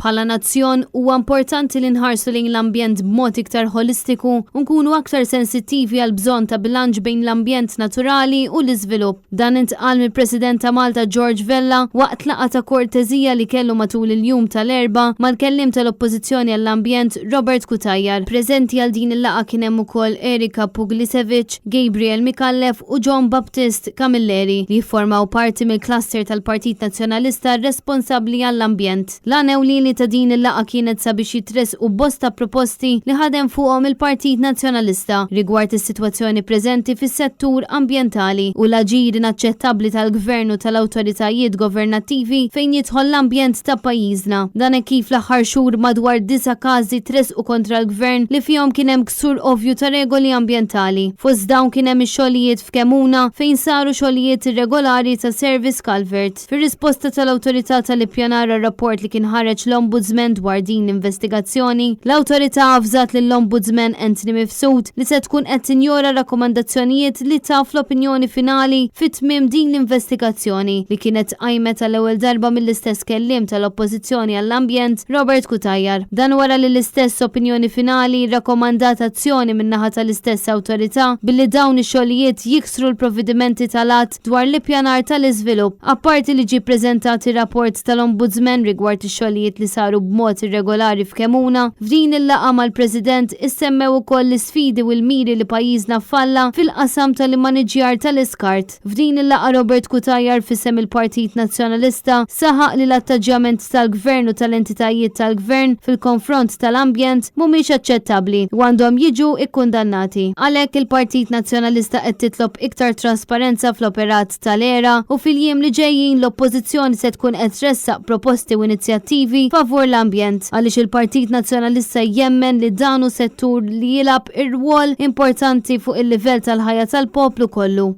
Bħala nazzjon, huwa importanti li nħarsu lejn l-ambjent b'mod iktar ħolistiku u nkunu aktar sensittivi għall-bżonn ta' bilanċ bejn l-ambjent naturali u l-iżvilupp. Dan intqal mill-President ta' Malta George Vella waqt laqgħa ta' korteżija li kellu matul il-jum tal-Erbgħa mal-Kelliem tal-Oppożizzjoni għall-Ambjent Robert Cutajar. Preżenti għal din il-laqgħa kien hemm ukoll Erika Puglisevich, Gabriel Micallef u John Baptist Camilleri li jifformaw parti mill-cluster tal-Partit Nazzjonalista responsabbli għall-ambjent. L-għan ewlieni ta' din il-laqgħa kienet sabiex jitressqu bosta proposti li ħadem fuqhom il-Partit Nazzjonalista rigward is-sitwazzjoni preżenti fis-settur ambjentali u l-aġir inaċċettabbli tal-Gvern u tal-awtoritajiet governattivi fejn jidħol l-ambjent ta' pajjiżna. Dan hekk kif l-aħħar xhur madwar disa' każi tressqu kontra l-Gvern li fihom kien hemm ksur ovvju ta' regoli ambjentali. Fost dawn kien hemm ix-xogħlijiet f'Kemuna fejn saru xogħlijiet irregolari ta' service culvert. Fir-risposta tal-Awtorità tal-Ippjanar għar-rapport li kien ħareġ l-Ombudsman dwar din l-investigazzjoni, l-Awtorità avżat lill-Ombudsman Anthony Mifsud li se tkun qed tinjora r-rakkomandazzjonijiet li ta fl-opinjoni finali fi tmiem din l-investigazzjoni li kienet tqajmet għall-ewwel darba mill-istess kelliem tal-Oppożizzjoni għall-Ambjent Robert Cutajar. Dan wara li l-istess opinjoni finali rrakkomandat azzjoni min-naħa tal-istess awtorità billi dawn ix-xogħlijiet jiksru l-provvedimenti tal-Att dwar l-Ippjanar tal-Iżvilupp. Apparti li ġie ppreżentat ir-rapport tal-Ombudsman rigward ix-xogħlijiet li saru b'mod irregolari f'Kemuna, f'din il-laqgħa mal-President issemmew ukoll l-isfidi u l-miri li pajjiżna falla fil-qasam tal-immaniġġjar tal-iskart. F'din il-laqgħa Robert Cutajar f'isem il-Partit Nazzjonalista saħaq li l-attaġġjament tal-Gvern u tal-entitajiet tal-Gvern fil-konfront tal-ambjent mhumiex aċċettabbli u għandhom jiġu kkundannati. Għalhekk il-Partit Nazzjonalista qed titlob iktar trasparenza fl-operat tal-ERA u fil-jiem li ġejjin l-Oppożizzjoni se tkun qed tressaq proposti u inizjattivi favur l-ambjent għaliex il-Partit Nazzjonalista jemmen li dan hu settur li jilgħab irwol importanti fuq il-livell tal-ħajja tal-poplu kollu.